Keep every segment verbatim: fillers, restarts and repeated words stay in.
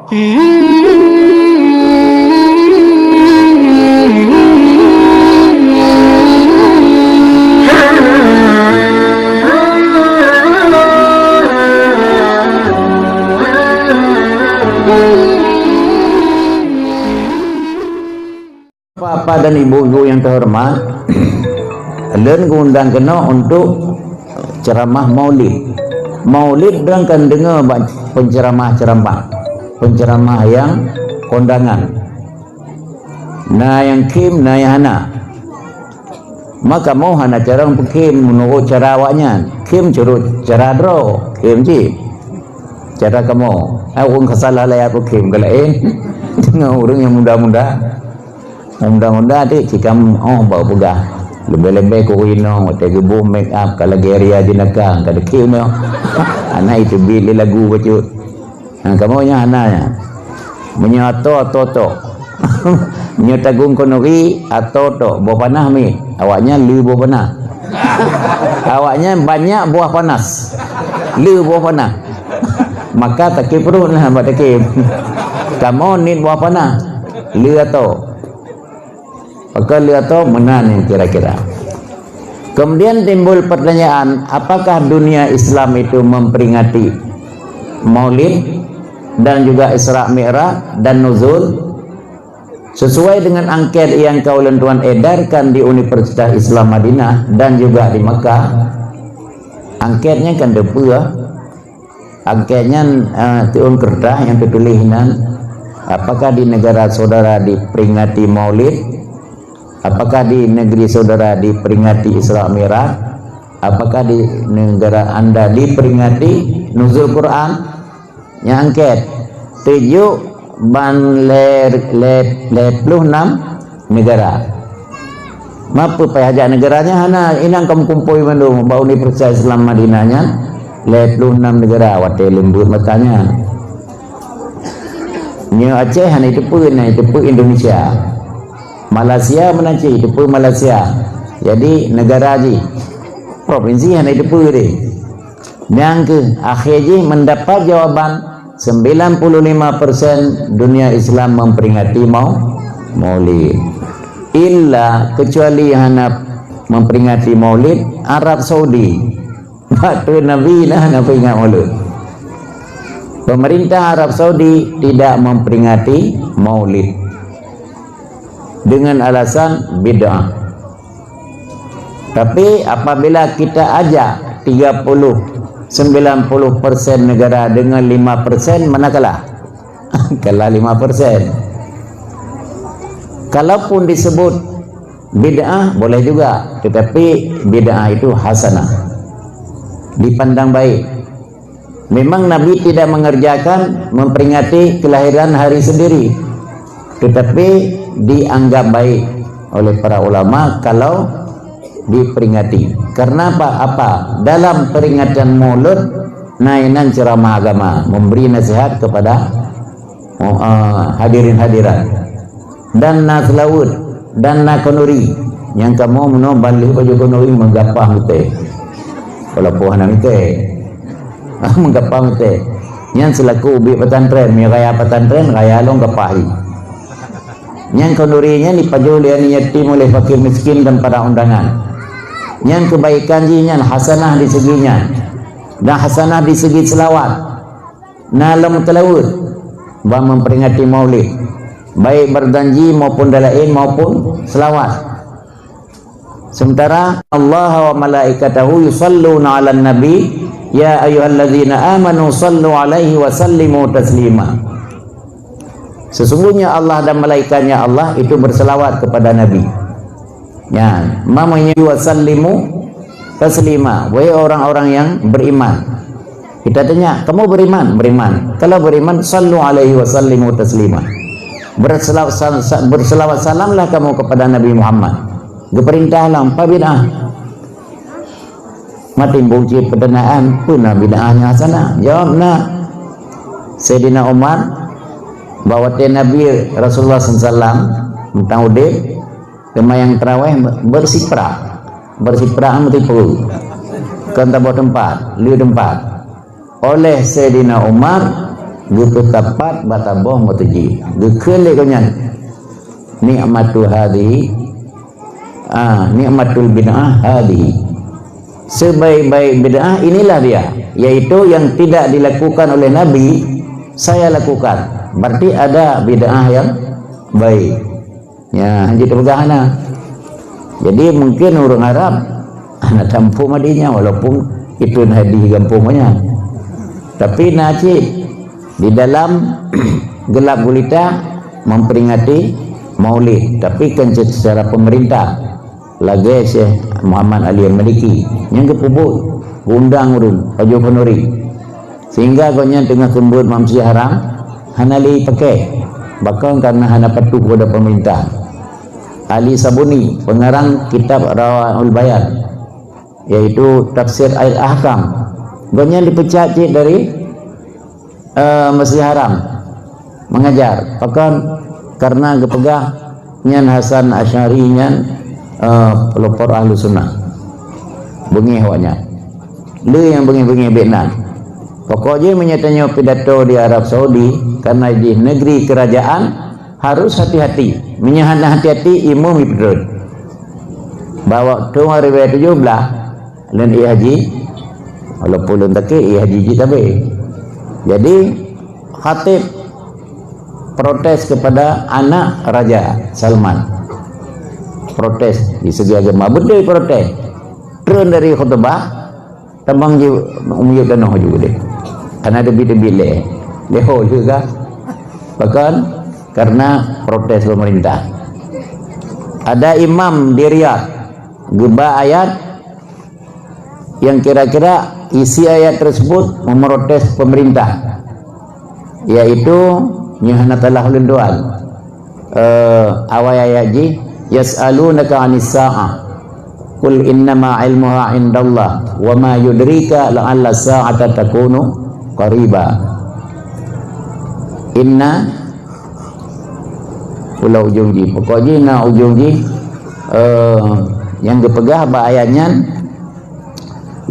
Bapak dan ibu-ibu yang terhormat, lôn geuundang keunoe untuk ceramah Maulid. Maulid, droe kan deungoe bak penceramah-ceramah, penceramah nyang kondangan. Na nyang khém, na nyang hana. Maka kamoe hana carông peukhém meunurot cara awaknyan. Khém meunurot cara droe, khém cit. Cara kamoe. Ai ureueng ka salah layat peukhém ka laén. Deungon ureueng nyang muda-muda. Nyang muda-muda deh, cikam oh bak peugah. Leubeh-leubeh keu ureueng inong, watèe geuboh make up, ka lagèe Ria Jenaka, ka deuh khém nyoe. Hana iteubiet lé lagu bacut. Ha, kamoe nyan hana nyan. Meunyoe atô, atô tok. Meunyoe tagong khanuri, atô tok. Boh panah miet. Awaknyan le boh panah. Awaknyan banyak buah panas. Le boh panah. Maka sakét pruet lah bak takhém. Kamoe niet buah panah. Le atô. Maka lheueh atô meunan nyan kira-kira. Kemudian timbul pertanyaan, apakah dunia Islam itu memperingati Maulid dan juga Isra Mi'raj dan Nuzul? Sesuai dengan angket yang ka ulôn tuan edarkan di Universitas Islam Madinah dan juga di Mekah, angket nyan kan teupeue. Angket nyan, eh, tiôn keureutah nyang teutuléh inan, apakah di negara saudara diperingati Maulid? Apakah di negeri saudara diperingati Isra Mi'raj? Apakah di negara anda diperingati Nuzul Quran? Nyan angket. Tujoh ban lhèe, lhèe, lhèe ploh nam negara. Ma peue payah jak negara nyan? Hana, inan ka meukumpôi mandum bak Universitas Islam Madinah nyan, lhèe ploh nam negara watèe lôn beuet masa nyan. Nyoe Aceh hana iteupeue, na iteupeue Indonesia. Malaysia meunan cit iteupeue Malaysia. Jadi negara jih. Provinsi hana iteupeue deh. Nyang keuh, akhé jih mendapat jawaban, sembilan puluh lima persen dunia Islam memperingati mau-, Maulid. Illa, kecuali hana memperingati Maulid, Arab Saudi. Waktu Nabi nah hana peuingat Maulid. Pemerintah Arab Saudi tidak memperingati Maulid dengan alasan bid'ah. Tapi apabila kita ajak tiga puluh, sembilan puluh persen negara dengan lima persen, mana kalah? Kalah lima persen. Kalaupun disebut bid'ah, boleh juga, tetapi bid'ah itu hasanah, dipandang baik. Memang Nabi tidak mengerjakan memperingati kelahiran hari sendiri, tetapi dianggap baik oleh para ulama kalau diperingati. Karena apa? Apa? Dalam peringatan Maulud, na inan ceramah agama, memberi nasihat kepada, oh, ah, hadirin-hadirat. Dan na seulaweuet, dan na khanuri. Nyang kamoe meunoe ban lheueh pajoh khanuri meugapah meuté. Walaupun hana meuté. Meugapah meuté. Nyan seulaku ubit pesantren, meunyoe raya pesantren, raya lôn gapah jih. Nyan khanuri nyan dipajoh lé aneuk yatim, oleh fakir miskin dan para undangan. Nyan keubaikan jih nyan, hasanah di segi nyan. Dan hasanah di segi seulaweuet. Na lom teulaweuet ban memperingati Maulid, baik berjanji maupun dalail maupun seulaweuet. Sementara Allah wa malaikatahu yusalluna 'alan nabi, ya ayyuhallazina amanu sallu 'alaihi wa sallimu taslima. Sesungguhnya Allah dan malaikatnya Allah itu berselawat kepada Nabi. Nyan, ma meunyoe wa sallimu taslima, wahai orang-orang yang beriman. Kita tanya, "Kamu beriman?" "Beriman." Kalau beriman, "Sallu alaihi wa sallimu taslima." Berselaw-, sal-, sa-, berselawat salamlah kamu kepada Nabi Muhammad. Geupeurintah lom, "Peue bid'ah?" Matimbong cit pertanyaan, "Peue na bid'ah nyang hasanah?" Jawab, "Na." Saidina Umar, bak watèe Nabi Rasulullah sallallahu alaihi wasallam mantong udép, seumayang tarawih bersiprak. Bersiprak meutipeue. Kon saboh teumpat, le teumpat. Oleh Saidina Umar, Geupeusapat bak saboh meuseujid. Geukheun lé gobnyan, "Nikmatu hadhihi, ah, nikmatul bid'ah hadhihi." Sebaik-baik bid'ah inilah dia, yaitu yang tidak dilakukan oleh Nabi, saya lakukan. Berarti ada bid'ah yang baik. Ya, hanjeuet teupeugah hana. Jadi, mungkin ureuëng Arab hana tampông adanya, walaupun itu hadis gampông banyak. Tapi na cit di dalam gelap gulita memperingati Maulid, tapi kan secara pemerintah. Lagée Syekh Muhammad Ali Al-Maliki nyang geupeubuet, geundang ureuëng pajoh khanuri. Sehingga gobnyan teungoh seumeubeuet manusia haram, hana lé pakai. Bahkan karena hana patuh kepada pemerintah. Ali Sabuni, pengarang kitab Rawaul Bayan, yaitu tafsir Al-Ahkam. Gobnyan dipecat cit dari, eh, Masjid Haram mengajar. Bahkan karena geupeugah nyan Hasan Asy'ari nyan, eh, pelopor Ahlu Sunnah. Beungéh awaknyan. Le nyang beungéh-beungéh bék nan. Pokok jih meunyoe tanyoe pidato di Arab Saudi, karena di negeri kerajaan, harus hati-hati. Meunyoe hana hati-hati, imum ipeutrön. Bak watée riwayat tujoh blaih, lôn éh haji, walaupun lôn sakét, éh haji jih tabé. Jadi, khatib protes kepada anak Raja Salman. Protes di segi agama. Beutôi protes. Treun dari khutbah, tamong jih miyueb tanoh ju deh. Karena teubiet-teubiet lé. Lé ho juga. Bahkan karena protes pemerintah. Ada imam di Riyadh geuba ayat yang kira-kira isi ayat tersebut memprotes pemerintah, yaitu nyoe hana salah ulôn tuan. Eh, awai ayat jih, "Yas'alunaka 'anis sa'ah. Qul innama 'ilmuha 'indallah, wa ma yudrika la'alla sa'ata takunu qariba." Inna, ulah ujong jih. Pokok jih na ujong jih, eh, nyang geupeugah bak ayat nyan,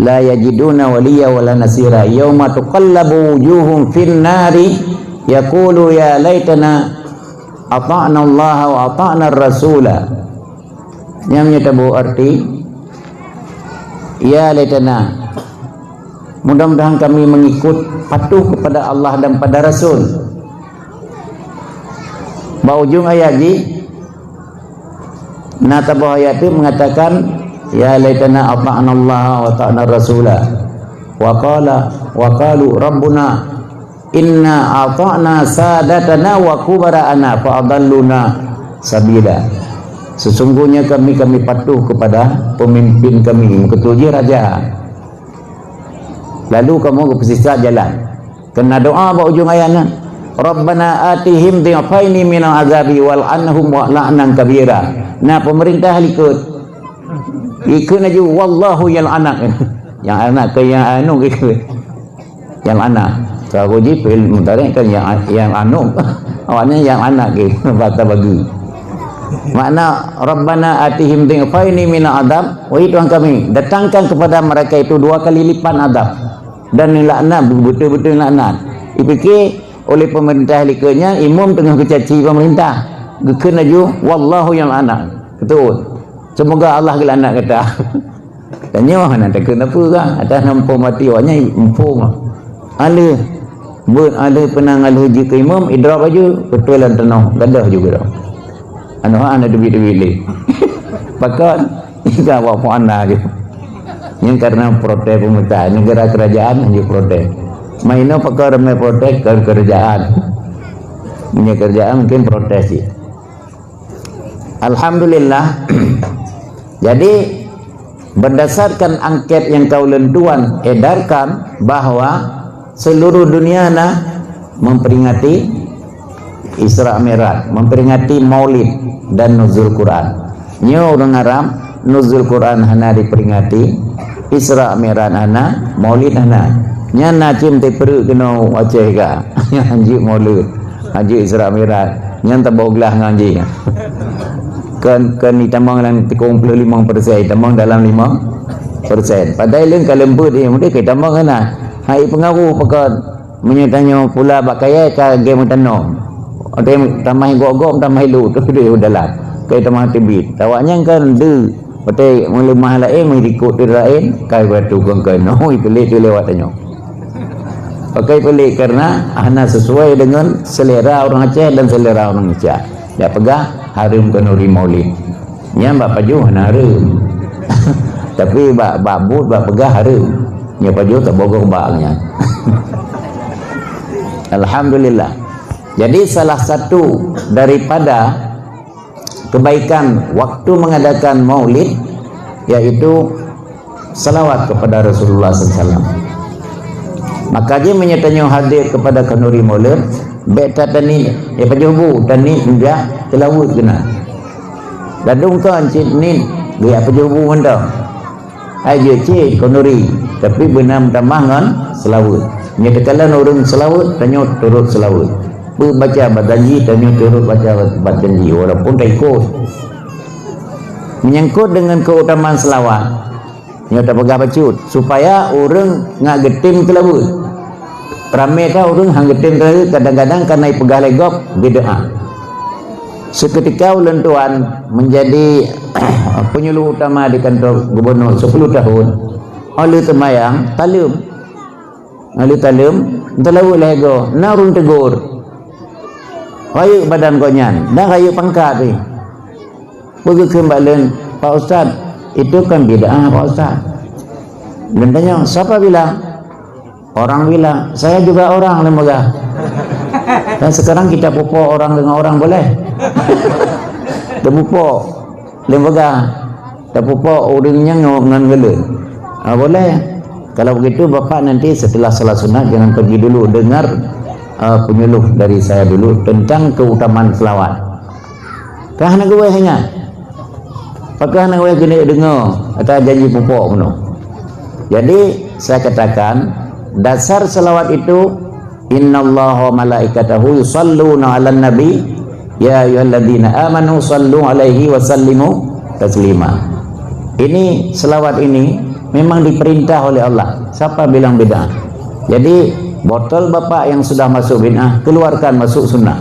"La yajiduna waliya wala nasira. Yauma tuqallabu wujuhum fin nari, yaqulu ya laitana ata'na Allah wa ata'na rasula." Nyang nyoe tabu arti, "Ya laitana, mudah-mudahan kami mengikut, patuh kepada Allah dan pada Rasul." Bak ujong ayat jih, na saboh ayat tu mengatakan, "Ya laitana ata'na Allah wa ata'na rasula. Wa qala, wa qalu rabbuna inna ata'na sadatana wa kubara'ana fa adalluna sabila." Sesungguhnya kami, kami patuh kepada pemimpin kami, meukeuteu jih raja. Lalu kamoe geupeusisat jalan. Keunan doa bak ujong ayat nyan, "Rabbana atihim dhi'faini minal azabi wal'anhum la'nan kabira." Nah, pemerintah likot. Ikut laju, "Wallahu yal'anak." Yang anak ke yang anu gitu. Yang anak. Kalau jih fi'il mudhari kan yang, yang anu. Awaknya yang anak gitu. Bahasa bagi. Makna, "Rabbana atihim dhi'faini minal azab." Wahai Tuhan kami, datangkan kepada mereka itu dua kali lipat azab. Dan laknat, betul-betul laknat. Dipikir oleh pemerintah likotnya, imum teungoh geucaci pemerintah. Geukheun laju, "Wallahu yal'anak." Betul. Semoga Allah geulaknat gata. Tanyoe hana takheun apa kah? Atas nampak mati awaknya empung. Aleuh, beuet aleuh peunang aleuh jeuet keu imum, idrop laju, beutôi lam tanoh, gadoh juga dah. Anu hana teubiet-teubiet lé. Pakon? Iga awak puan na je. Nyang karena protes pemerintah, negara kerajaan hanya protes. Maino pakon ramai protes ke kerajaan. Punya kerajaan mungkin protes je. Alhamdulillah. Jadi, berdasarkan angket yang kaulon tuan edarkan bahwa seluruh dunia na memperingati Isra Mi'raj, memperingati Maulid dan Nuzul Quran. Nyoe ureuëng Arab, Nuzul Quran hana diperingati, Isra Mi'raj hana, Maulid hana. Nyan na cit teupeureuek keunoe Aceh ka. Nyan jeuet Maulid, jeuet Isra Mi'raj. Nyan taboh glah ngon jih. Kon, kon itamong lam tikong ploh limong persen, itamong dalam lima persen. Padahai leueng ka leumbut dia, mudeh ka itamong keunan. Hai pengaruh pakon Meunyoe tanyoe pula bak kayèe ka lagèe meutanoh. Watèe tamah gob-gob, tamah ilôt tu deh u dalam. Kayèe tamah teubiet. Awaknyan kan deuh. Watèe meuleumah laén, meulikot tu laén, kai batu kongkon. Oh, pelik tu lewat tanyoe. Pakai pelik karena hana sesuai dengan selera orang Aceh dan selera orang Indonesia. Dia peugah hareuem khanuri maulid. Nyan bak pajoh hana hareuem. Tapi bak, bak buet, bak peugah hareuem. Nyan pajoh tabogong bak nyan. Alhamdulillah. Jadi salah satu daripada kebaikan waktu mengadakan maulid yaitu salawat kepada Rasulullah sallallahu alaihi wasallam. Maka jih meunyoe tanyoe hadir kepada khanuri maulid, bèk that taniet, ya pajoh bu, taniet jak seulaweuet keunan. Ladôm kon cit niet, geujak pajoh bu mantong. Hai jeuet cit khanuri, tapi beuna meutamah ngon seulaweuet. Nyoe teukalon ureueng seulaweuet, tanyoe turot seulaweuet. Peue baca bak janji, tanyoe turot baca bak janji, walaupun taikot. Menyangkut dengan keutamaan selawat, nyoe tapeugah bacut, supaya ureueng ngat geutem teulaweuet. Ramé that ureueng han geutem teulaweuet, kadang-kadang karena ipeugah lé gob bid'ah. Seketika ulôn tuan menjadi penyuluh utama di kantor gubernur sepuluh tahun. Óh lheueh teumayang, taleuem. Óh lheueh taleuem, teulaweuet lhèe goe, na ureueng teugor. Rayeuk badan gobnyan, dan rayeuk pangkat jih. Peugah kheun bak lôn, "Pak Ustaz, itu kan bid'ah, Pak Ustaz." Lôn tanyong, "Siapa bilang?" "Orang bilang." "Saya juga orang," lôn peugah. Dan sekarang kita pupuk orang dengan orang boleh? Tapupuk, lôn peugah. Tapupuk ureueng nyan ngon, ngon geuleuen. Ah, boleh. Kalau begitu, Bapak nanti setelah salat sunat jangan pergi dulu, dengar, ah, penyuluh dari saya dulu tentang keutamaan selawat. Kah na geuweh nyan? Pakah na geuweh keuneuk deungoe ata janji pupuk bunoe. Jadi, saya katakan, dasar selawat itu, "Innallaha wa malaikatahu yusalluna 'alan nabi, ya ayyuhalladzina amanu sallu 'alaihi wa sallimu taslima." Ini selawat ini memang diperintah oleh Allah. Siapa bilang bid'ah? Jadi, botol Bapak yang sudah masuk bid'ah, keluarkan masuk sunnah.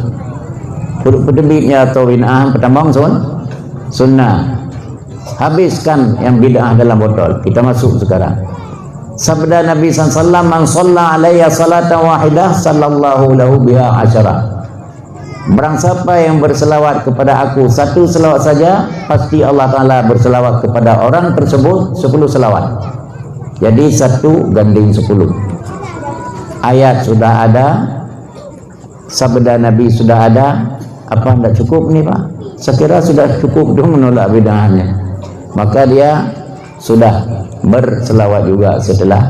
Peuduek peuteubiet nyan atau bid'ah, peutamong sun-, sunnah. Habiskan yang bid'ah dalam botol. Kita masuk sekarang. Sabda Nabi sallallahu alaihi wasallam, "Man shalla alayya salatan wahidah, sallallahu lahu biha asyara." Barang siapa yang berselawat kepada aku satu selawat saja, pasti Allah Ta'ala berselawat kepada orang tersebut sepuluh selawat. Jadi, satu gandeng sepuluh. Ayat sudah ada, sabda Nabi sudah ada, apa ndak cukup ni, Pak? Saya kira sudah cukup tu menolak bid'ahnya. Maka dia sudah berselawat juga setelah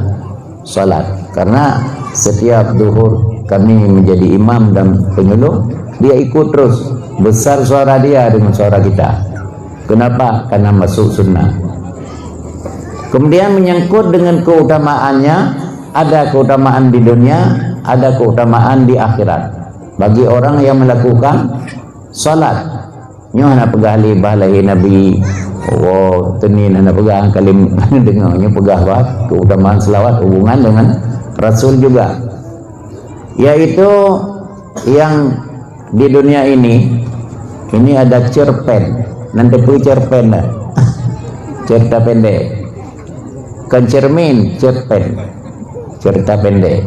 salat. Karena setiap zuhur kami menjadi imam dan penyuluh, dia ikut terus. Besar suara dia dengan suara kita. Kenapa? Karena masuk sunnah. Kemudian menyangkut dengan keutamaannya, ada keutamaan di dunia, ada keutamaan di akhirat. Bagi orang yang melakukan salat, nyoe hana peugah lé bah lahé Nabi, oh, teunin hana peugah kalim deungoe, nyoe peugah bah keutamaan selawat hubungan dengan Rasul juga. Yaitu yang di dunia ini, ini ada cerpen. Nan teupeue cerpen dak? Cerita pendek. Kon cermin, cerpen. Cerita pendek.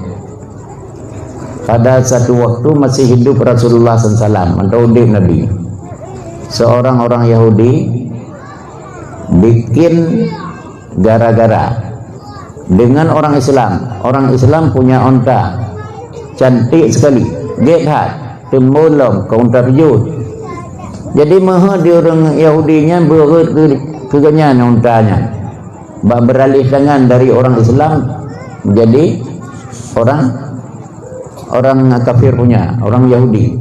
Pada satu waktu masih hidup Rasulullah sallallahu alaihi wasallam, mantong udép Nabi. Seorang orang Yahudi bikin gara-gara dengan orang Islam. Orang Islam punya onta cantik sekali, gét that, teumbulong keu onta peujuet. Jadi meuheuet di ureueng Yahudi nyan beuet keu, keu gobnyan onta nyan. Bak beralih tangan dari orang Islam menjadi orang, orang kafir punya, orang Yahudi.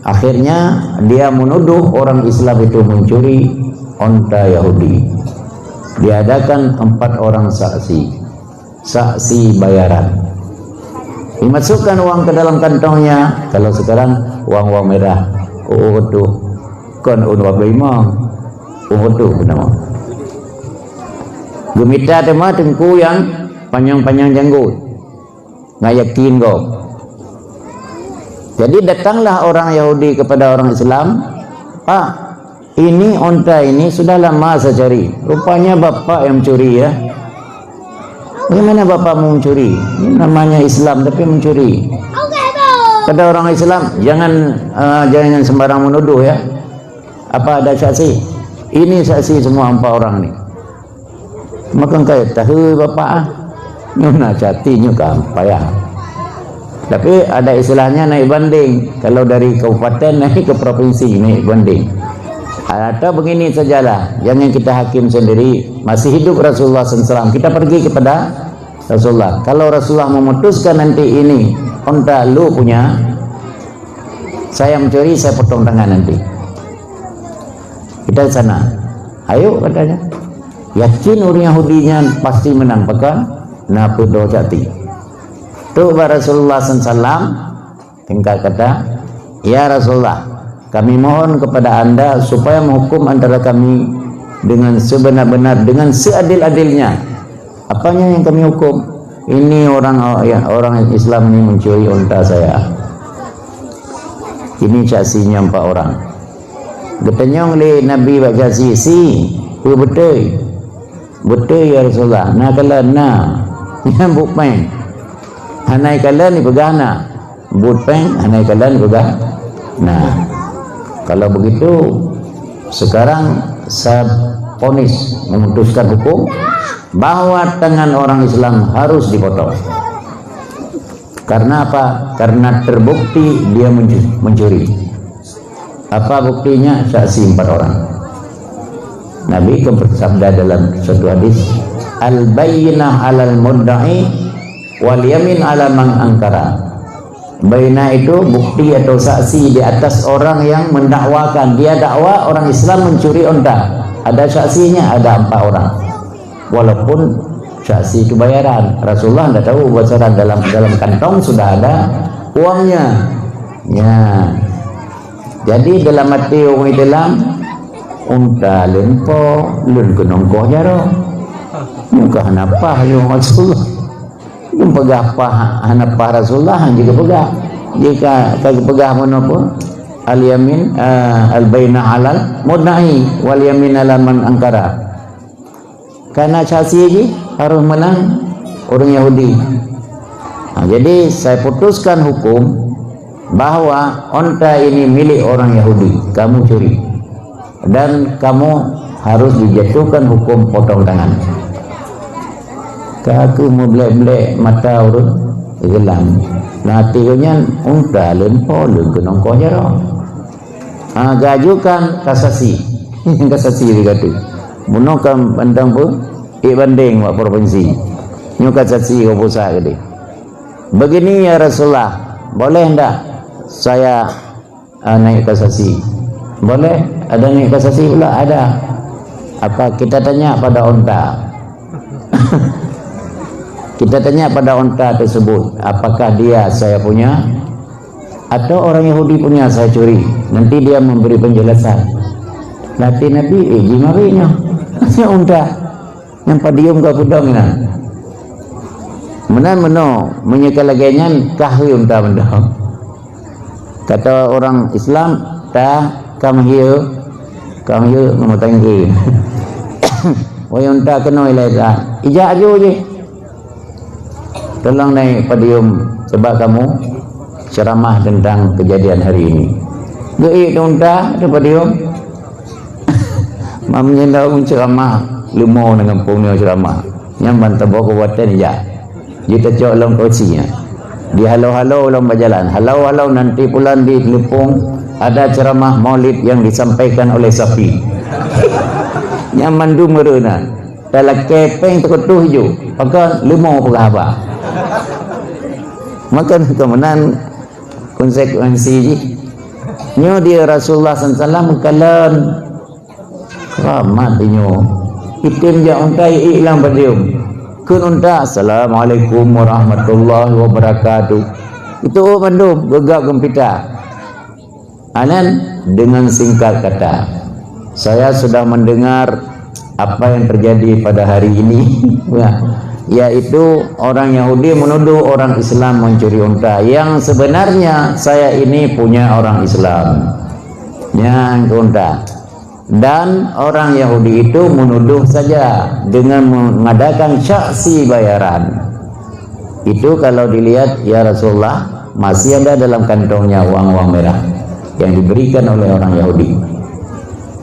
Akhirnya, dia menuduh orang Islam itu mencuri onta Yahudi. Diadakan empat orang saksi. Saksi bayaran. Dimasukkan uang ke dalam kantongnya, kalau sekarang uang-uang merah. Oh, tu. Kon un dua puluh lima. Oh, tu nama. Geumita teuma teungku nyang panyang-panyang janggut. Nggak yakin kok. Jadi datanglah orang Yahudi kepada orang Islam, "Pak, ini onta ini sudah lama saya cari. Rupanya Bapak yang mencuri ya." "Bagaimana Bapak mau mencuri? Ini namanya Islam tapi mencuri." Kata orang Islam, "Jangan, eh, jangan sembarang menuduh ya. Apa ada saksi?" "Ini saksi semua empat orang ni." "Maka engkai tahu Bapak ah. Nyoe na cati nyoe kan payah." Tapi ada istilahnya naik banding. Kalau dari kabupaten naik ke provinsi, naik banding. Atau begini sajalah, jangan kita hakim sendiri. Masih hidup Rasulullah sallallahu alaihi wasallam, kita pergi kepada Rasulullah. Kalau Rasulullah memutuskan nanti ini onta lu punya, saya mencuri, saya potong tangan nanti. Kita ke sana. "Ayo," katanya. Yakin orang Yahudi nyan pasti menang, pakon? Na peudoh cati. Trok bak Rasulullah sallallahu alaihi wasallam, singkat kata, "Ya Rasulullah, kami mohon kepada Anda supaya menghukum antara kami dengan sebenar-benar, dengan seadil-adilnya." "Apanya yang kami hukum?" "Ini orang, orang Islam ini mencuri onta saya. Ini saksinya empat orang." Geutanyong lé Nabi bak saksi, "Si, peue beutôi?" "Beutôi ya Rasulullah." "Na kalon?" "Na." "Nyan buet péng." "Hana kalon?" "Dipeugah na." "Buet péng hana kalon?" "Dipeugah na." "Kalau begitu, sekarang saya vonis, memutuskan hukum bahwa tangan orang Islam harus dipotong." Karena apa? Karena terbukti dia mencu-, mencuri. Apa buktinya? Saksi empat orang. Nabi kan bersabda dalam satu hadis, "Al-bayyinah 'alal mudda'i wal yamin 'ala man angkara." Bayyinah itu bukti atau saksi di atas orang yang mendakwakan. Dia dakwa orang Islam mencuri onta. Ada saksinya, ada empat orang. Walaupun saksi itu bayaran. Rasulullah ndak tahu bocoran, dalam, dalam kantong sudah ada uangnya. Ya. Jadi dalam hati orang Islam, "Unta lôn po, lôn keunong koh jaroe." Nyoe ka hana paih lé Rasulullah. Lôn peugah paih, hana paih Rasulullah, han jeuet geupeugah. Jika ka geupeugah meunoe pun, al-yamin, eh, al-bayyinah 'alal mudda'i, wal yamin 'ala man angkara. Karena saksi jih harus menang orang Yahudi. Ha, jadi saya putuskan hukum bahwa onta ini milik orang Yahudi, kamu curi. Dan kamu harus dijatuhkan hukum potong tangan. Ka kheueh meublek-blek mata ureueng geulam. Nah, tigo nyan unta lôn po lôn keunong koh jaroe. Ha, geuajukan kasasi. Kasasi di katu. Bunoe ka bandang pun, ik banding bak provinsi. Nyoe kasasi ka pusat geude. "Begini ya Rasulullah, boleh ndak saya, ah, naik kasasi?" "Boleh, ada naik kasasi pula?" "Ada." "Apa?" "Kita tanya pada onta." Kita tanya pada onta tersebut, apakah dia saya punya atau orang Yahudi punya saya curi. Nanti dia memberi penjelasan. Lati Nabi, eh, jimabe nyoe. Onta. Nyang padium ka peudong nyan. Meunan meunoe, meunyoe ka lagée nyan, kah unta meudoh. Kata orang Islam, ta kam hieu, kam hieu, meutanggi. Wayang ta keunoe ilée ta. Ijak aju jih. Tolong naik podium, coba kamu ceramah tentang kejadian hari ini. Geuék unta di podium. Mam nyan dah ceramah, leumo ngon pung nyoe ceramah. Nyang ban teuboh kabupaten jak. Jiteucok lom kursi nyan. Dihalo-halo lom bajalan. Halo-halo nanti pulan di Leupong ada ceramah Maulid yang disampaikan oleh Sapi. Nyan mandum meureunan. Talakée péng teukutoh ju, pakon leumo peugah haba. Maka keumeunang konsekuensi jih. Nyoe di Rasulullah sallallahu alaihi wasallam kalon rahmat nyoe. Item jak unta iklam padium. Kheun unta, "Assalamualaikum warahmatullahi wabarakatuh." Itu mandum geugab geumpita. Anan dengan singkat kata, saya sudah mendengar apa yang terjadi pada hari ini. Ya. Yaitu orang Yahudi menuduh orang Islam mencuri unta. Yang sebenarnya saya ini punya orang Islam. Nyang keu unta. Dan orang Yahudi itu menuduh saja dengan mengadakan saksi bayaran. Itu kalau dilihat, ya Rasulullah, masih ada dalam kantongnya uang-uang merah yang diberikan oleh orang Yahudi.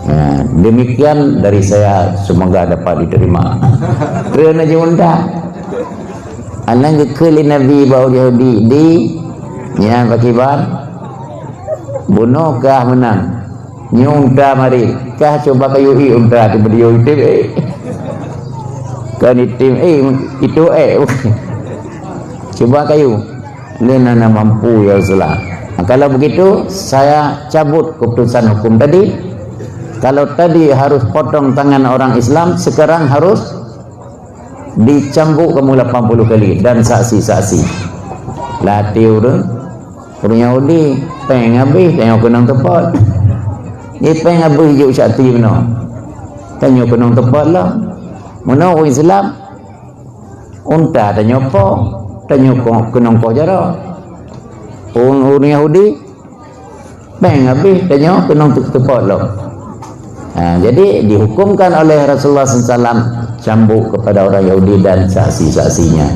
Ya, demikian dari saya, semoga dapat diterima. Kerana jeuet unta. Anang geukheun lé Nabi bak Yahudi di, ya, pakiban. Bunoe kah meunang. Nyoe unta marit. Kah cuba kayu i unta tu beliau item, eh. Kan item, eh, itu, eh. Cuba kayu. Lé hana mampu, ya Rasulullah. Nah, kalau begitu, saya cabut keputusan hukum tadi. Kalau tadi harus potong tangan orang Islam, sekarang harus dicambuk kamu lapan puluh kali dan saksi-saksi. Latih ureuëng, ureuëng Yahudi, peng habéh, tengok keunong teupot. Di peng habéh juk sakti meunoe. Tengok keunong teupot lah. Meunoe ureuëng Islam, unta tanyoe po, tanyoe ko-, keunong koh jaroe. Ureuëng, ureuëng Yahudi, peng habéh, tanyoe keunong teu-, teupot lom. Ha, jadi dihukumkan oleh Rasulullah sallallahu alaihi wasallam cambuk kepada orang Yahudi dan saksi-saksinya.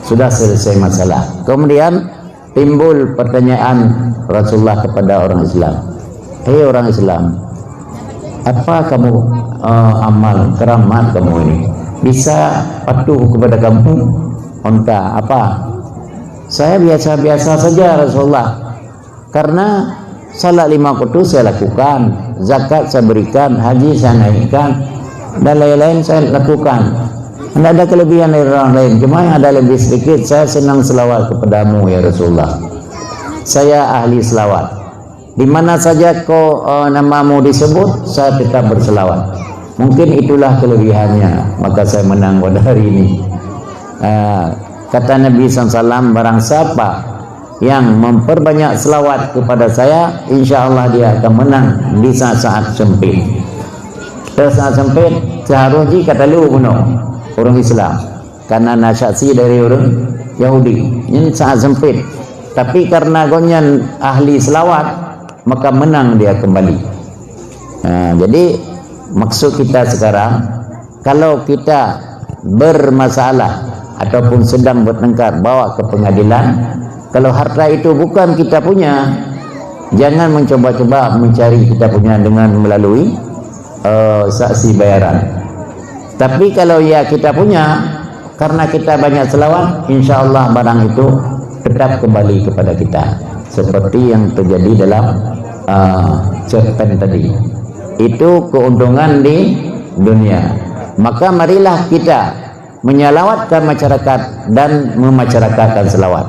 Sudah selesai masalah. Kemudian timbul pertanyaan Rasulullah kepada orang Islam. "Hei orang Islam, apa kamu, eh, amal keramat kamu ini? Bisa patuh kepada kamu unta apa?" "Saya biasa-biasa saja, Rasulullah." Karena salat lima waktu saya lakukan, zakat saya berikan, haji saya naikkan, dan lain-lain saya lakukan. Tidak ada kelebihan dari orang lain. Cuma yang ada lebih sedikit, saya senang selawat kepadamu, ya Rasulullah. Saya ahli selawat. Di mana saja ko, eh, namamu disebut, saya tetap berselawat. Mungkin itulah kelebihannya, maka saya menang pada hari ini. Ah, kata Nabi sallallahu alaihi wasallam, barang siapa yang memperbanyak selawat kepada saya, insya Allah dia akan menang di saat-saat sempit. Di saat sempit, seharusnya kata lu bunoe ureuëng Islam. Karena na saksi dari ureuëng Yahudi. Ini saat sempit. Tapi karena gobnyan ahli selawat, maka menang dia kembali. Ha, jadi, maksud kita sekarang, kalau kita bermasalah ataupun sedang bertengkar, bawa ke pengadilan, kalau harta itu bukan kita punya, jangan mencoba-coba mencari kita punya dengan melalui, eh, saksi bayaran. Tapi kalau ya kita punya, karena kita banyak selawat, insya Allah barang itu tetap kembali kepada kita. Seperti yang terjadi dalam, ah, cerpen tadi. Itu keuntungan di dunia. Maka marilah kita menyalawatkan masyarakat dan memasyarakatkan selawat.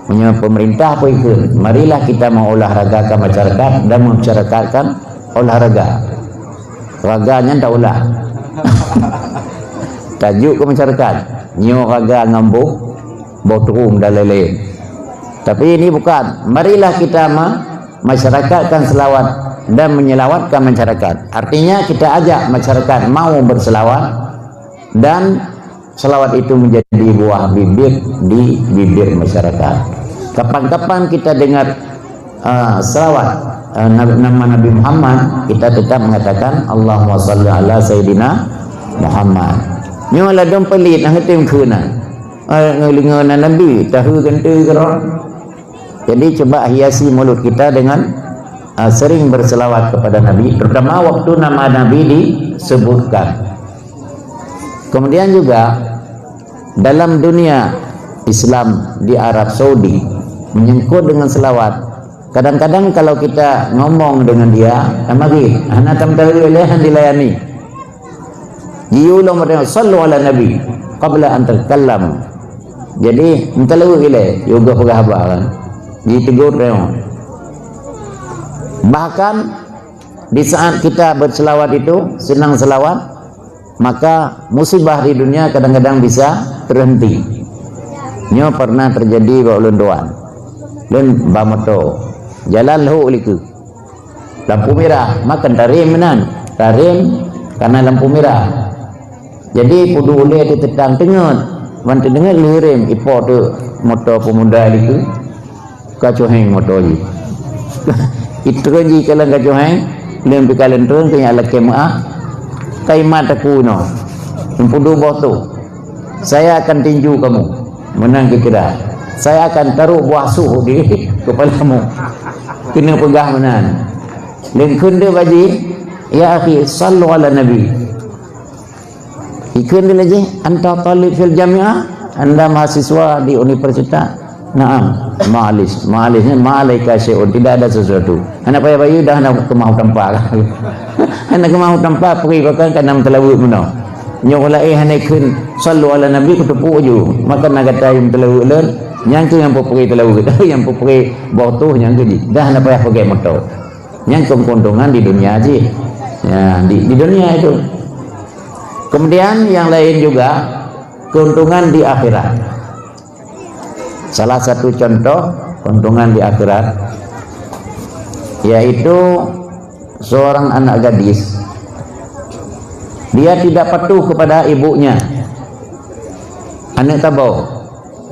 Meunyoe pemerintah pun ikut, marilah kita mengolahragakan masyarakat dan memasyarakatkan olahraga. Raga nyan tak ulah. Tajuk ke masyarakat. Nyoe raga ngon boh, boh turum dan lain-lain. Tapi ini bukan. Marilah kita ma-, masyarakatkan selawat dan menyelawatkan masyarakat. Artinya kita ajak masyarakat mau berselawat dan selawat itu menjadi buah bibit di bibir masyarakat. Kapan-kapan kita dengar, ah, selawat, ah, na-, nama Nabi Muhammad, kita tetap mengatakan, "Allahumma salli ala Sayyidina Muhammad." Nyoe ladom pelit, nah, itu yang kena. Ah, ngelinga na Nabi, tahu ganti gerot. Jadi, coba hiasi mulut kita dengan, ah, sering berselawat kepada Nabi, terutama waktu nama Nabi disebutkan. Kemudian juga, dalam dunia Islam di Arab Saudi, menyangkut dengan selawat, kadang-kadang kalau kita ngomong dengan dia, tamagih, hana tamtahu lé, hana dilayani. Jiyue lom, "Sallu ala Nabi qabla an tatakallamu." Jadi, enteuleuek ilée, yoga peugah haba kan. Jitegur tengok. Bahkan, di saat kita berselawat itu, senang selawat, maka musibah di dunia kadang-kadang bisa terhenti. Nyoe pernah terjadi bak ulôn tuan. Lôn ba moto. Jalan lhok likeu. Lampu merah, makon tarem meunan. Tarem karena lampu merah. Jadi, peuduek ulèe teuteutang teungeut. Ban teudeungeut lheueh rem, ipo teuk moto peumuda dikeue. Ka coheng moto jih. Itreun jih kalon ka coheng, lheueh pih kalon treun keu nyak lakèe meu'ah. Ka imat takue inoe. Meuduek boh toh. "Saya akan tinju kamu." Meunan kira-kira. "Saya akan taruh buah suh di kepalamu." Keuneuk peugah meunan. Lheueh kheun deuh bak jih, "Ya akhi, sallu ala nabi." Ikheun lé jih, "Anta talib fil jami'ah?" "Anda mahasiswa di universitas?" "Na'am." "Ma'alis." "Ma'alis ni ma'alaika syai'un, tidak ada sesuatu." Hana payah bayeue dah, hana keumah tampa. Hana keumah tampa, peugah bahkan ka na meuteulaweuet meunoe. Nyoe ulah eh hana kheun, "Sallu ala nabi," kuteupuk ju. Maka na gata nyang meuteulaweuet lôn, nyang keuh nyang peupeureulaweuet, nyang peupeureulaweuet boh toh nyang keuh jih. Dah hana payah peugah moto. Nyang keuntungan di dunia jih. Ya, di, di dunia itu. Kemudian yang lain juga keuntungan di akhirat. Salah satu contoh keuntungan di akhirat yaitu seorang anak gadis, dia tidak patuh kepada ibunya. Aneuk taboh,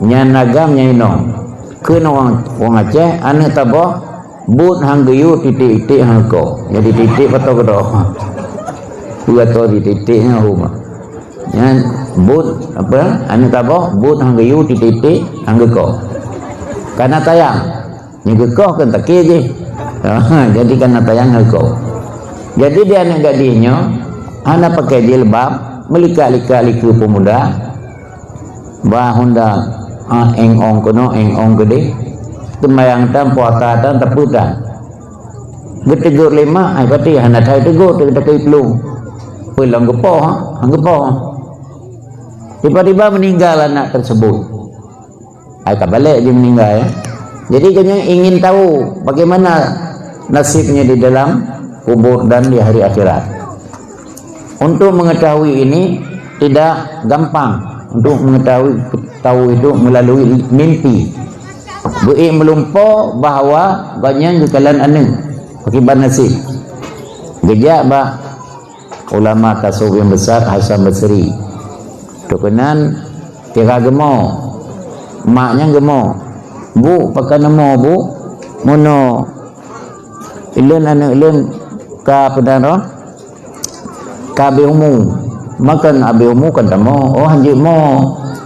nyan agam nyan inong. Kheun ureueng, ureueng Aceh, aneuk taboh, buet han geuyue, titik-titik han geukoh. Jadi titik pato keudroe. Peue atau titik-titik nyan huma. Nyan buet apa? Aneuk taboh, buet han geuyue, titik-titik han geukoh. Kana tayang. Nyan geukoh kan takée jih. Jadi kana tayang han geukoh. Jadi di aneuk gadis nyoe hana pakai jilbab, meulikat-likat likeu peumuda. Bah honda, ah, éng-ong keunoe, éng-ong keudeh. Teumayang tan, puasa tan, tapi tan. Geuteugôt lé mak, ai pati hana that teugôt, teuka-teuka iplueng. Peue lom geupoh, ha? Han geupoh. Tiba-tiba meninggal anak tersebut. Ai ka balek jih meninggal, ya. Jadi, gobnyan ingin tahu bagaimana nasibnya di dalam kubur dan di hari akhirat. Untuk mengetahui ini tidak gampang untuk mengetahui, tahu itu melalui mimpi. Beuék meulumpo bahwa gobnyan geukalon aneuk akibat nasib. Geujak bak ulama tasawuf yang besar Hasan Basri. Teukenan tira geumo. Mak nyan geumo. "Bu, pakon neumo, Bu?" "Meunoe, ulôn aneuk lôn ka peudaroh, ka abéh umu." "Makon abéh umu kon tamoe?" "Oh, hanjeuet mo.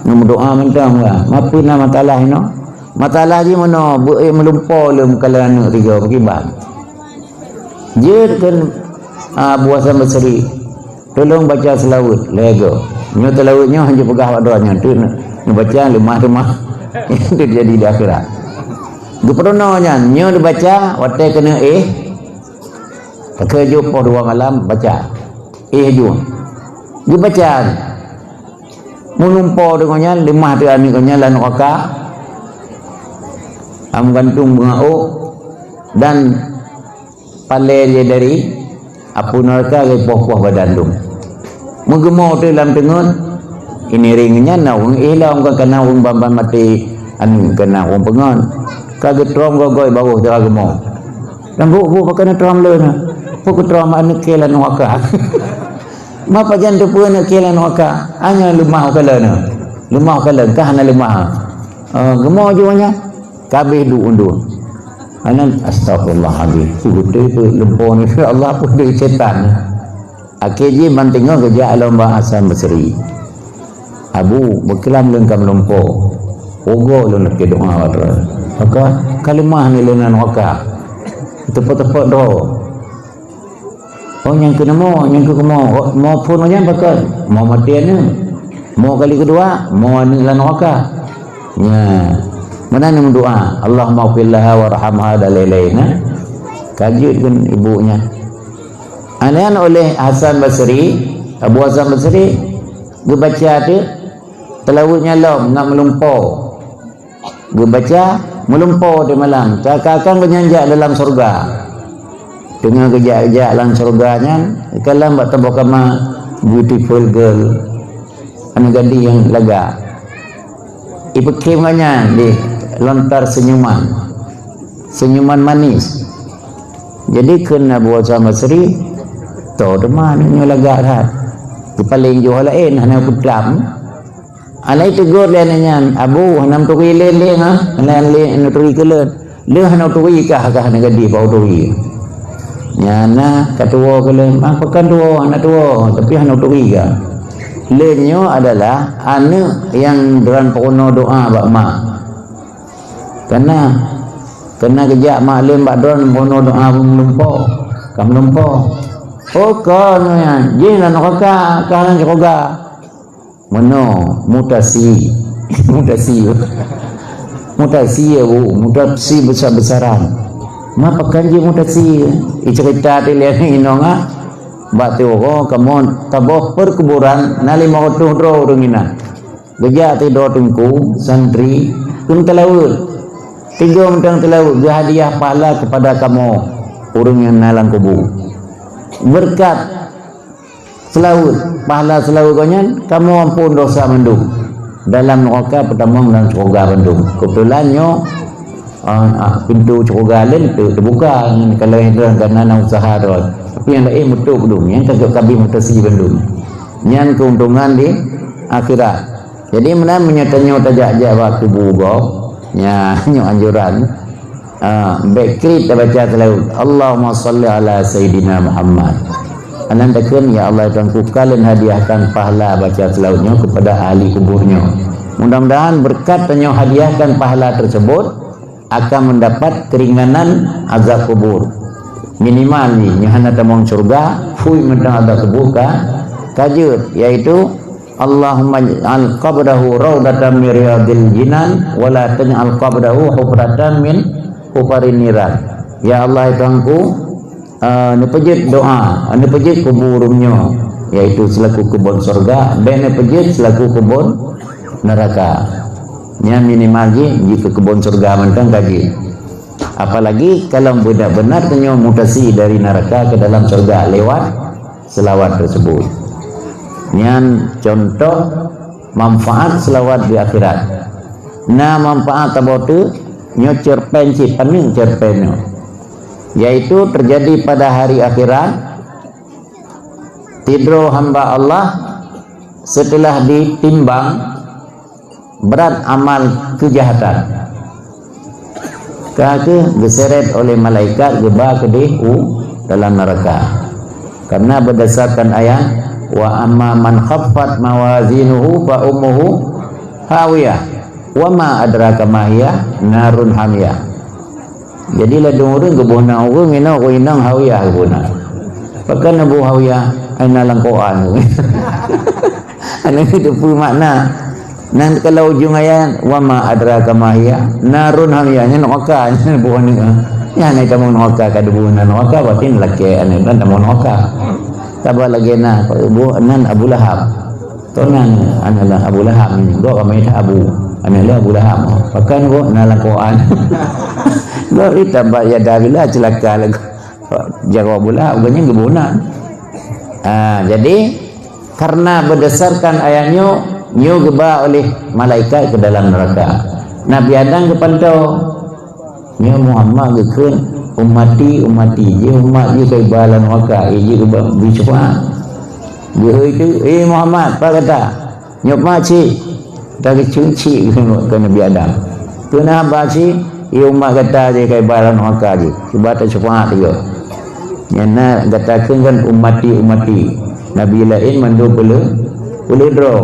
Neumeudoa mantong lah." "Ma peue na masalah inoe?" "Masalah jih meunoe, beuék meulumpo lom kalon aneuk tiga beukiban." Jeuet kheun, ah, Abu Hasan Basri, "Tolong baca seulaweuet." Lego. Nyoe seulaweuet nyoe hana peugah bak droe nyoe. Tu neubaca leumah teuma. Itu jadi di akhirat. Geupeurunoe nyan, nyoe dibaca watée keuneuk éh. Takheun jeuet poh dua malam baca. Éh jeuet. Geubaca. Meulumpo deungon nyan, leumah teuh aneuk nyan lam neuraka. Am gantung beungoh dan palée jih dari apui neuraka geupoh-poh badan dum. Meugeumo teuh lam teungeut, ini ring nyan na ureuëng éh lom, ka kana ureuëng ban-ban maté aneuk, kana ureuëng peungon. Ka geutrom goe-goe baweuh teuh geumo. Dan bu, bu, pakon neutrom lôn? Peue geutrom aneuk keu lam neuraka? Ma pajan teupeue aneuk keu lam neuraka? Hanya leumah u kalon. Leumah u kalon, ka hana leumah. Ah, geumo ju nyan. Ka abéh duek undue. Anan, astagfirullahalazim. Peue beutôi tu lumpo ni, ya Allah, peue dari setan. Akhé jih ban teungoh geujak lom bak Hasan Basri. "Abu, beukelam lôn ka meulumpo. Ugoe lôn lakée doa bak droe. Maka ka leumah ni lôn lam neuraka. Teupot-teupot droe." Oh, nyang keuneuk mo, nyang keuneuk mo. Oh, mo phon nyan pakon? Mo maté aneuk. Mo kali keudua, mo aneuk lam neuraka. Nya. Meunan meudoa, "Allahummaghfir laha warhamha," dan lain-lain, ha? Ka jeuet kheun ibu nyan. Nyan oleh Hasan Basri, Abu Hasan Basri, geubaca teuh, seulaweuet nyan lom, ngat meulumpo. Geubaca, meulumpo di malam, seakan-akan gobnyan jak dalam syeuruga. Teungoh geujak-jak lam syeuruga nyan, geukalon bak saboh kama beautiful girl, aneuk gadis nyang lagak. Ipeukhém ngon nyan di lontar seunyuman, seunyuman manis. Jadi kheun Abu Hasan Basri, "Toh teuma aneuk nyoe lagak that." Keupaléng jih laén hana peutram. Alai teugor lé aneuk nyan, "Abu, hana meuturi lé lé ha? Hana lé neuturi keu lôn. Lé hana turi kah, kah neugadi bak turi." Nyan na ka tuwo keu lôn, "Ah, pakon tuwo, hana tuwo, tapi hana turi kah." Lé nyoe adalah aneuk nyang droen peurunoe doa bak mak. Kana, kana geujak mak lôn bak droen peurunoe doa meulumpoe, ka meulumpoe. "Oh, kon nyan, jih lam neuraka, kah lam syeuruga." Meunoe, mutasi. Mutasi. Mutasi ya, Bu. Mutasi besar-besaran. Ma pakon jih mutasi? Icerita teulian inong ah. Bak tiwoe kamoe taboh perkuburan na lima ratus droe ureueng inan. Geujak sidroe teungku, santri, kheun teulaweuet. Tiga mantong teulaweuet, geuhadiah pahala kepada kamoe, ureueng nyang na lam kubu. Beureukat seulaweuet, pahala seulaweuet gobnyan, kamoe amphon dosa mandum. Dalam neuraka peutamong lam syeuruga mandum. Keubeutulan nyoe, ah, ah, pintoe syeuruga laén teu-, teubuka. Kalau nyang droe ka na, na usaha droe. Tapi nyang laén meutôp dum, nyang ka, ka bi mutasi bandum. Nyan keuntungan di akhirat. Jadi, meunan meunyoe tanyoe tajak-jak bak kubu gob, nya, nyoe anjuran. Ah, bék kriet tabaca seulaweuet, "Allahumma shalli ala Sayyidina Muhammad." Anan takheun, "Ya Allah, Tuhanku, kalian hadiahkan pahala baca seulaweuet nyoe kepada ahli kubur nyoe." Mudah-mudahan berkat tanyoe hadiahkan pahala tersebut akan mendapat keringanan azab kubur. Minimal ni, nyoe hana tamong syurga, phui mantong azab kubur ka, ka jeuet, yaitu Allahumma ij'al qabrahu raudatan min riyadil jinan, wa la taj'al qabrahu hufratan min hufarin niran. Ya Allah, ya Tuhanku, eh, neupeujeuet doa, neupeujeuet kubu ureueng nyoe, yaitu selaku keubon syurga, bék neupeujeuet selaku keubon neuraka. Nyan minimal jih, jih keu keubon syurga mantong ka jih. Apalagi kalau benar-benar tanyoe mutasi dari neuraka ke dalam syurga lewat seulaweuet tersebut. Nyan contoh manfaat seulaweuet di akhirat. Na manfaat saboh teuk, nyoe cerpen cit, paneuk cerpen nyoe. Yaitu terjadi pada hari akhirat, sidroe hamba Allah setelah ditimbang brat amal keujahatan, ka kheueh geuseret oleh malaikat geuba keudeh u dalam neuraka. Karena berdasarkan ayat, "Wa amma man khaffat mawazinuhu fa ummuhu hawiyah, wa ma adraka ma hiyah, narun hamiyah." Jadi, ladôm ureueng geuboh na ureueng, inong, ureueng inong hawiyah geuboh na. Pakon na boh hawiyah? Ai na lam Quran. Aneuk teupeue makna. Nang kalau ujong ayat, "Wa ma adraka ma hiya, narun hamiyah." Nyan neuraka, nyan boh aneuk. Nyan ai tamong neuraka, ka deubu na neuraka, berarti lakée aneuk nyan tamong neuraka. Taba lagée na, boh nan Abu Lahab. Toh nan aneuk lôn Abu Lahab ni, gok ramé that Abu. Aneuk lôn Abu Lahab. Pakon gok na lam Quran. Gok ri tabat yada bila celaka lagu. Jaroe Abu Lahab, gobnyan geuboh nan. Ah, jadi, karena berdasarkan ayat nyoe, nyoe geuba oleh malaikat ke dalam neraka. Nabi Adam geupantoe, nyoe Muhammad geukheun, "Ummati, ummati," jih umat jih ka iba lam neraka, eh, jih geuba bri syeufaat. Geuhôi teuk, "Eh Muhammad, pat gata?" "Nyoe mak cit." Dari ceucik keu Nabi Adam. Peue na haba cit, "Ie umat gata jih ka iba lam neuraka jih. Cuba tasyeufaat juga." Nyan na gata kheun kan, "Ummati, ummati." Nabi laén mandum peuleueh, peuleueh droe.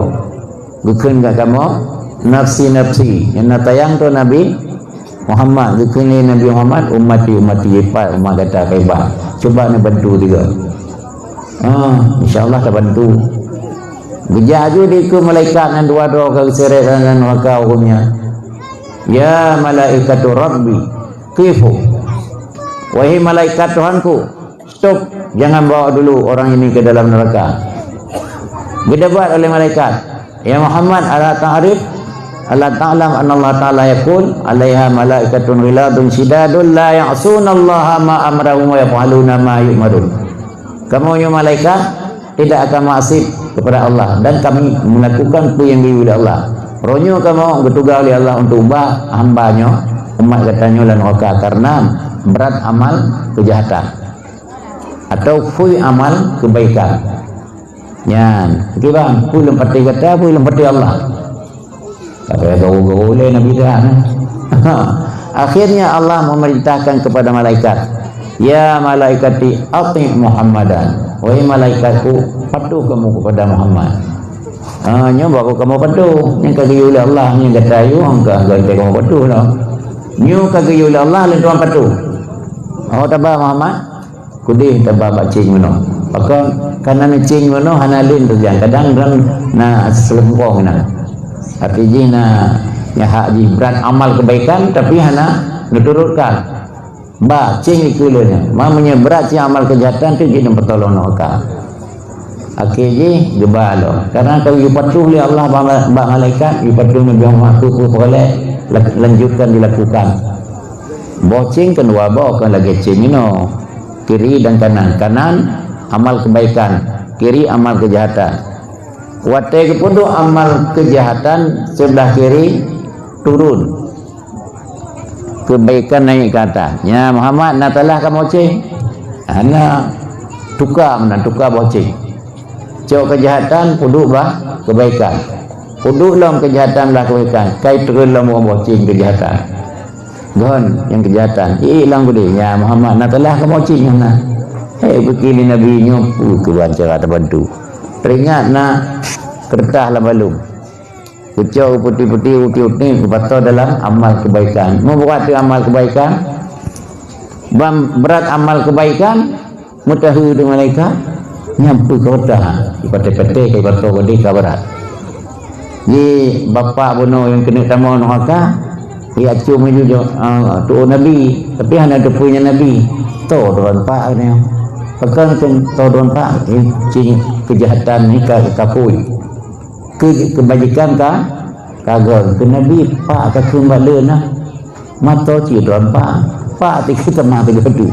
Geukheun ka kamoe, "Nafsi, nafsi." Nyan na tayang tu Nabi Muhammad, geukheun lé Nabi Muhammad, "Ummati, ummati, pat umat gata ka iba. Cuba neubantu juga." Ah, insya Allah tabantu. Geujak aju dikeue malaikat nyan dua droe ka geuseret lam neuraka ureueng nyan. "Ya malaikatu Rabbi, qifu." "Wahai malaikat Tuhanku, stop, jangan bawa dulu orang ini ke dalam neraka." Geudebat oleh malaikat, "Ya Muhammad, ala ta'rif, ala ta'lam anna Allah Ta'ala yaqul, 'Alaiha malaikatun ghiladun syidadun la ya'sunallaha ma amarahum wa yaf'aluna ma yu'marun.'" Kamoe nyoe malaikat tidak akan maksiat kepada Allah dan kami melakukan apa yang diuji oleh Allah. Roh nyoe kamoe geutugaih oleh Allah untuk ubah hamba nyoe, umat gata nyoe lam neraka karena berat amal kejahatan atau phui amal kebaikan. Nyan, kiban, peue lom patéh gata, peue lom patéh Allah. Tapi gaul-gaul lé Nabi dah. Akhirnya Allah memerintahkan kepada malaikat, "Ya malaikati, ati' Muhammadan." Wahai malaikatku, patuh kamu kepada Muhammad. Ha, nyoe baru kamu patuh. Nyang ka geuyue lé Allah, nyang gata yue, hana ka kamu patuh lah. Nyoe ka geuyue lé Allah, lôn tuan patuh. Oh, taba Muhammad. Kudeh taba bak céng meunoe. Pakon, kareuna céng meunoe hana lén teujang. Kadang droe na seuleumpong na. Arti jih na, nyan hak jih brat amal kebaikan, tapi hana neuturutkan. Ba, céng ikeu lé nyan. Ma meunyoe brat céng amal keujahatan tu jih neupeutoh lom nyoe ka. Akhé jih geuba lom. Kareuna ka geupatuh lé Allah bak, bak malaikat, geupatuh Nabi Muhammad, peue-peue peureulée, la-, lanjutkan dilakukan. Boh céng kan dua boh, kon lagée céng inoe. Kiri dan kanan. Kanan amal kebaikan, kiri amal kejahatan. Watée geupeuduek amal kejahatan sebelah kiri turun, kebaikan naik ke atas. Nya Muhammad, na talah kamoe céng? Hana, tuka meunan, tuka boh céng. Cok kejahatan, peuduek bah kebaikan. Peuduek lom kejahatan bah kebaikan. Kai turun lom boh céng kejahatan. Gon nyang keujahatan. Ié lam gudée, "Ya Muhammad, na talah kamoe cit nyoe na." Hei, bukiri Nabi nyoe, peue keuban cara tabantu. Teuringat na keureutah lam balum. Kucok putih-putih, uti-uti, kupato dalam amal kebaikan. Meubuat tu amal kebaikan, bam-, berat amal kebaikan, Meutahu di malaikat, nyan peue kota, ipatéh-patéh ka ipato geude ka brat. Ji bapak bunoe nyang keuneuk tamong nuraka, ia acum meujujok, ah, tu'oh nabi, tapi hana teupeue nyan nabi. To droen pak nyan. Pakon keu to droen pak, eh, cing keujahatan ni ka, ka pui. Keu-, keubajikan ka, ka gon. Keu nabi, pak ka kheun bak lé na. Mato cit droen pak, pak ti keu teuma teugodu.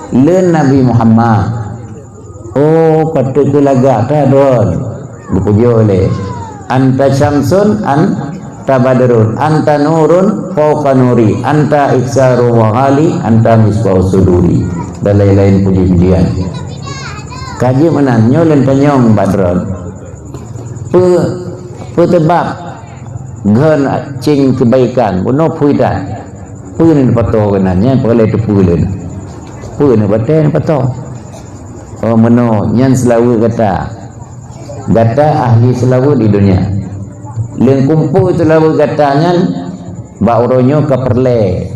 Leuen Nabi Muhammad. Oh, patut keu lagak that droen. Geupujoe lé. Anta syamsun, anta badrun, anta nurun fauqa nuri, anta iksarun wa ghali, anta misbahu suduri. Dan lain-lain puji-pujian. Ka jeuet meunan, nyoe lôn tanyong bak droen. Peue, peue teubab gon cing keubaikan, bunoe phui that. Peue neupato keunan, nyan peue lé teupeue lé. Peue neupato, neupato. Oh, meunoe, nyan seulaweuet gata. Gata ahli seulaweuet di dunia. Leueng kumpôi seulaweuet gata nyan, bak uroe nyoe ka peureulée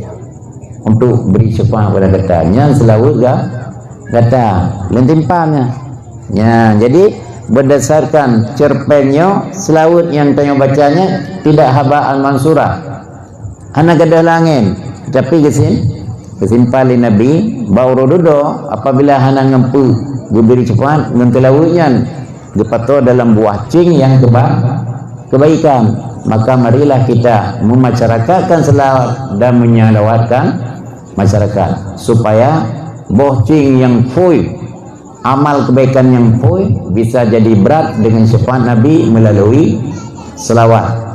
untuk bri syafaat kepada gata. Nyan seulaweuet ga-, gata. Leueng timpang nyan. Nya, jadi, berdasarkan cerpen nyoe, seulaweuet nyang tanyoe baca nyan tidak habaan mansurah. Hana gadôh lam angén, tapi geusim-, geusimpan lé Nabi, bak uroe dudoe, apabila hana ngon peue geubri syafaat ngon seulaweuet nyan, geupato dalam buah cing nyang keuba-, kebaikan. Maka marilah kita memasyarakatkan selawat dan menyalawatkan masyarakat, supaya boh cing nyang phui, amal kebaikan nyang phui bisa jadi brat dengan syafaat Nabi melalui selawat.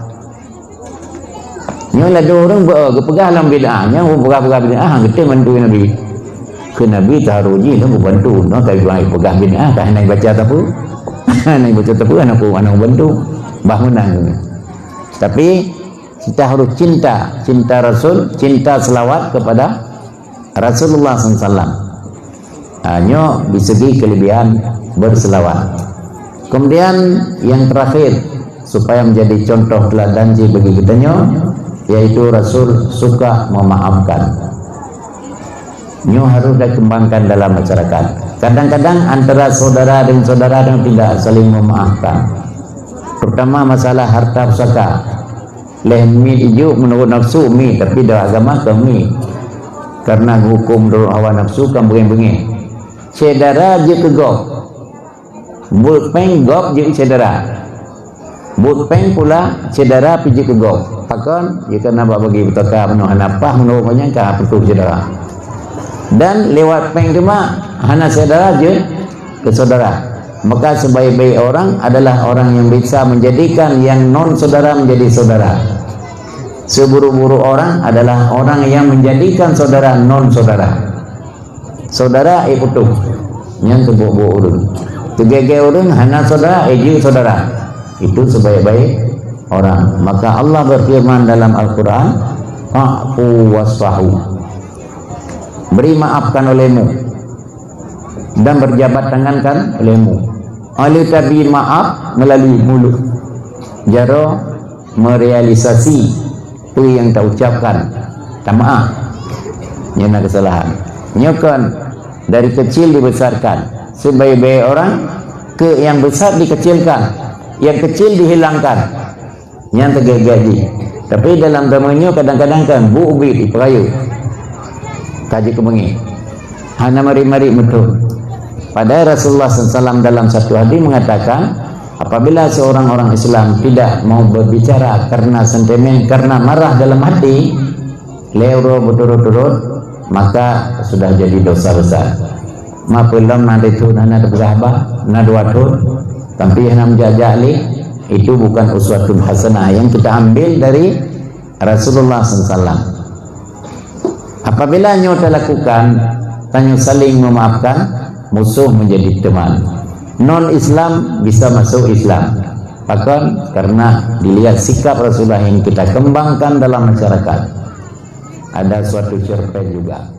Nyoe ladôm ureuëng beu-, geupeugah lam bid'ah, nyang geupeugah-peugah bid'ah, ha, geutem bantu Nabi. Keu Nabi taharô jih lom geubantu, nyoe ka geupeugah bid'ah, ka hana baca tapu. Hana baca tapu, hana ku, hana bantu. Bah meunan. Tapi, kita harus cinta, cinta Rasul, cinta selawat kepada Rasulullah sallallahu alaihi wasallam. Ha, nyoe di segi kelebihan berselawat. Kemudian yang terakhir, supaya menjadi contoh teladan cit bagi kita nyoe, yaitu Rasul suka memaafkan. Nyoe harus dikembangkan dalam masyarakat. Kadang-kadang antara saudara dengan saudara tidak saling memaafkan. Terutama masalah harta pusaka. Leh miet ijok meunurot nafsu miet, tapi dalam agama kon miet. Karena huköm meunurot hawa nafsu kan beungéh-beungéh. Syedara jeuet keu gob. Buet péng gob jeuet syedara. Buet péng pula syedara pih jeuet keu gob. Pakon? Ya karena bak bagi pusaka meunurot hana paih meunurot gobnyan ka peutuh syedara. Dan lewat péng teuma hana syedara jeuet keu saudara. Maka sebaik-baik orang adalah orang yang bisa menjadikan yang non saudara menjadi saudara. Seburuk-buruk orang adalah orang yang menjadikan saudara non saudara. Saudara, eh, putôh. Nyan teubuet-buet ureuëng. Teugèe-gèe ureueng hana syedara, eh, jeuet syedara. Itu sebaik-baik orang. Maka Allah berfirman dalam Al-Quran, "Fa'fu wasfahu." Beri maafkan olehmu dan berjabat tangankan olehmu. Oleh tabi maaf melalui mulut. Jaroe merealisasi peue nyang taucapkan, tamaaf. Nyoe na keusalahan. Nyoe kon dari kecil dibesarkan. Sebaik-baik orang, keu nyang besar dikecilkan, nyang kecil dihilangkan. Nyan teugèe-gèe jih. Tapi dalam zaman nyoe kadang-kadang kan bu ubit dipeurayeuk. Ka jikeubungé. Hana marit-marit meuthon. Padahal Rasulullah sallallahu alaihi wasallam dalam satu hadis mengatakan, apabila seorang orang Islam tidak mau berbicara karena sentimen, karena marah dalam hati, lhèe uroe berturut-turut, maka sudah jadi dosa besar. Ma peue lom na dua thôn hana teupeugah haba, na dua thôn, tapi hana meujak-jak lé, itu bukan uswatun hasanah yang kita ambil dari Rasulullah sallallahu alaihi wasallam. Apabila nyoe talakukan, tanyoe saling memaafkan, musuh menjadi teman. Non-Islam bisa masuk Islam. Pakon? Karena dilihat sikap Rasulullah yang kita kembangkan dalam masyarakat. Ada suatu cerpen juga.